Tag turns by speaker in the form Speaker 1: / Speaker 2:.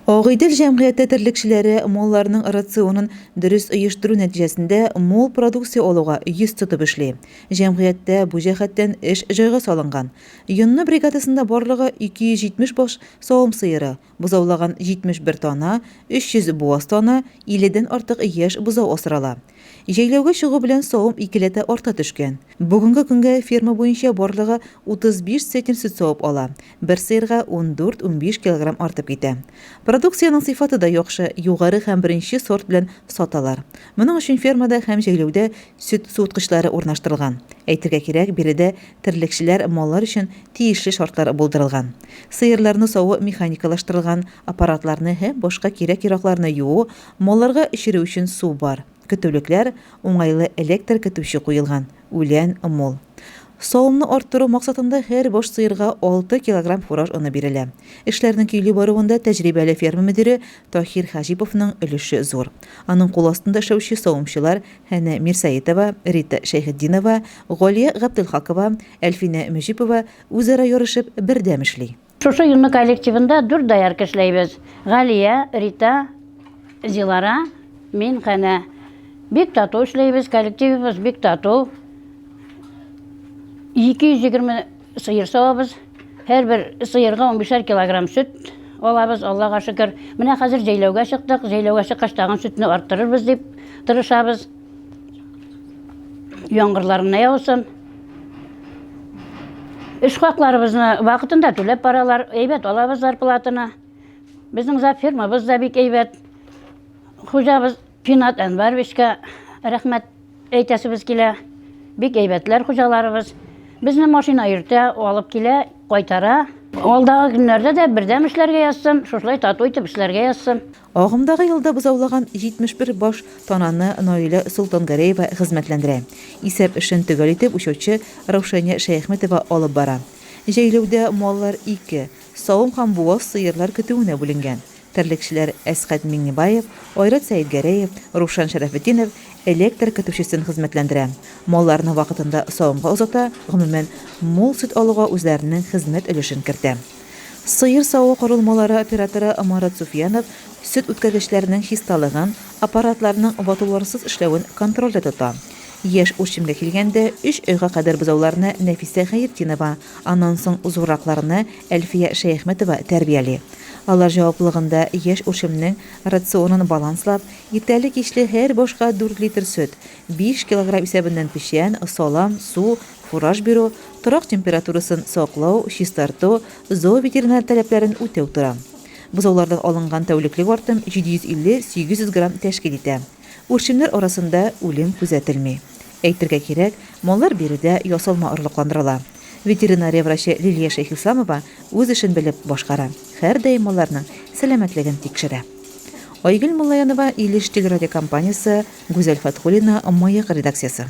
Speaker 1: Агыйдел җәмгыяте терлекчеләре малларның рационын дөрес оештыру нәтиҗәсендә мул продукция алуга йөз тотып эшли. Җәмгыятьтә бу җәһәттән эш җайга салынган. Йонны бригадасында барлыгы 270 баш савым сыеры, бозаулаган 71 тана, 300 буаз тана, 50 дән артык яшь бозау асрала. Җәйләүгә чыгу белән савым икеләтә арта төшкән. Бүгенге көнгә ферма буенча барлыгы 35 центнер сөт савып ала, бер сыерга ундүрт-унбиш килограмм артып китә. Продукциянең сыйфаты да яхшы, югары һәм беренче сорт белән саталар. Моның өчен фермада һәм җәйләүдә сөт суыткычлары урнаштырылган. Әйтергә кирәк, биредә терлекчеләр, маллар өчен тиешле шартлар булдырылган. Сыерларны саву механикалаштырылган, аппаратларны һәм башка кирәк-яракларны юу, Малларга эчерү өчен су бар, көтүлекләр, уңайлы электр көтүче куелган, үлән мул. Савымны арттыру максатында һәр баш сыерга 6 килограмм фураж оны бирелә. Эшләрнең көйле баруында тәҗрибәле ферма мөдире Таһир Хаҗиповның өлеше зур. Аның кул астында эшләүче савымчылар Хәнә Мирсәетова, Рита Шәйхетдинова, Галия Габделхакова, Әлфинә Мөҗипова үзара ярышып, бердәм эшли.
Speaker 2: Шушы юнны коллективында дүрт доярка эшләйбез. Галия, Рита, Зилара, мин, Хәнә. Бик тату эшләйбез, коллективыбыз бик тату. 220 сыер савабыз. Һәрбер сыерга 15 килограмм сөт алабыз, Аллага шөкер. Менә хәзер җәйләүгә чыктык. Җәйләүгә чыккач тагын сөтне арттырырбыз дип тырышабыз. Яңгырлар гына яусын. Эш хакларыбызны вакытында түләп баралар, әйбәт алабыз зарплатаны. Безнең фирмабыз да бик әйбәт. Хуҗабыз Финат Әнваровичка рәхмәт әйтәсебез килә. Бик әйбәтләр хуҗаларыбыз. Безне машина йөртә, алып килә, кайтара. Алдагы көннәрдә дә бердәм эшләргә язсын, шушылай тату итеп эшләргә язсын.
Speaker 1: Агымдагы елда бозаулаган 71 баш тананы Наилә Солтангәрәева хезмәтләндерә. Исәп эшен төгәл итеп учетчы Раушания Шәяхмәтова алып бара. Җәйләүдә маллар ике, савым һәм буаз сыерлар көтүенә бүленгән. Терлекчеләр Әсхәт Миңнебаев, Айрат Сәетгәрәев, Рушан Шәрәфетдинов электр көтүчесен хезмәтләндерә. Малларны вакытында савымга озата, гомумән, мул сөт алуга үзләренең хезмәт өлешен кертә. Сыер саву корылмалары операторы Марат Суфиянов сөт үткәргечләренең чисталыгын, аппаратларның ватуларсыз эшләвен контрольдә тота. Яшь үрчемгә килгәндә, өч айга кадәр бозауларны Нәфисә Хәертдинова, аннан соң зурракларны Әлфия Шәяхмәтова тәрбияли. Алар җаваплылыгында яшь үрчемнең рационын баланслап, иртәле-кичле һәр башка дүрт литр сөт, биш килограмм исәбеннән печән, салам, су, фураж бирү, торак температурасын саклау, чистарту, зооветеринар таләпләрен үтәү тора. Бозаулардан алынган тәүлеклек артым 750-800 грамм тәшкил итә. Үрчемнәр арасында үлем күзәтелми. Әйтергә кирәк, маллар биредә ясалма орлыкландырыла. Ветеринария врачы Лилия Шәйхисламова үз эшен белеп башкара, һәрдаим малларның сәламәтлеген тикшерә. Айгөл Муллаянова, Илеш телерадиокомпаниясе, Гүзәл Фәтхуллина, Маяк редакциясе.